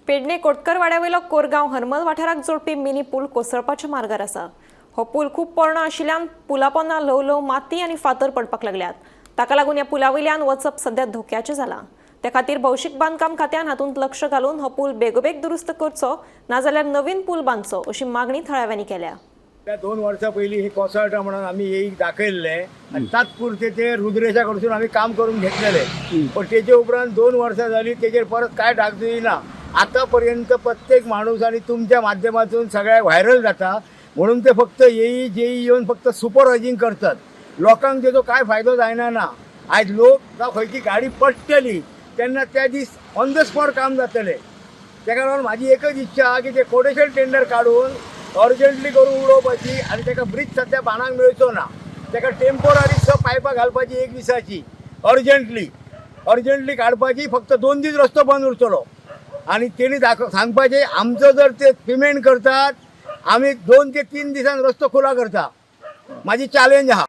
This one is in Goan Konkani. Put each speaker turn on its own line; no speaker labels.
पेडणे कोटकरवाड्यावयलो कोरगांव हरमल वाठाराक जोडपी मिनी पूल कोसळपाच्या मार्गार आसा. हो पूल खूब पोरणो आशिल्ल्यान पुला पोंदा ल्हव ल्हव माती आनी फातर पडपाक लागल्यात. ताका लागून ह्या पुला वयल्यान वचप सध्या धोक्याचें जालां. त्या खातीर भौशीक बांदकाम खात्यान हातूंत लक्ष घालून हो पूल बेगोबेग दुरुस्त करचो, नाजाल्यार नवीन पूल बांदचो अशी मागणी थळाव्यांनी केल्या.
त्या 2 वर्सां पयलीं हे कोसळटा म्हणून आमी एक दाखयल्लें आनी तात्पुरते ते रुद्रेशा कडसून आमी काम करून घेतलेले, पण तेजे उपरांत 2 वर्सां जाली, तेजेर परत काय डागडुजी ना. आतां पर्यंत प्रत्येक माणूस आनी तुमच्या माध्यमातून सगळ्याक व्हायरल जाता म्हणून ते फक्त येई जेई येवन फक्त सुपरवायझींग करतात. लोकांक तेजो काय फायदो जायना ना. आयज लोक जावं खंयची गाडी पडटली तेन्ना त्या दीस ऑन the spot काम जातलें. तेका लागून म्हाजी एकच इच्छा आहा की ते कोटेशन टेंडर काडून अर्जंटली करून उडोवपाची आनी तेका ब्रिज सद्या बाणाक मेळचो ना, तेका टेम्पोररी स पायपां घालपाची एक दिसाची, अर्जंटली अर्जंटली काडपाची. फक्त 2 दीस रस्तो बंद उरतलो आनी तेणी दाखव सांगपाचें, आमचो जर ते पेमेंट करतात, आमी 2 ते 3 दिसान रस्तो खुला करता. म्हाजी चॅलेंज आहा.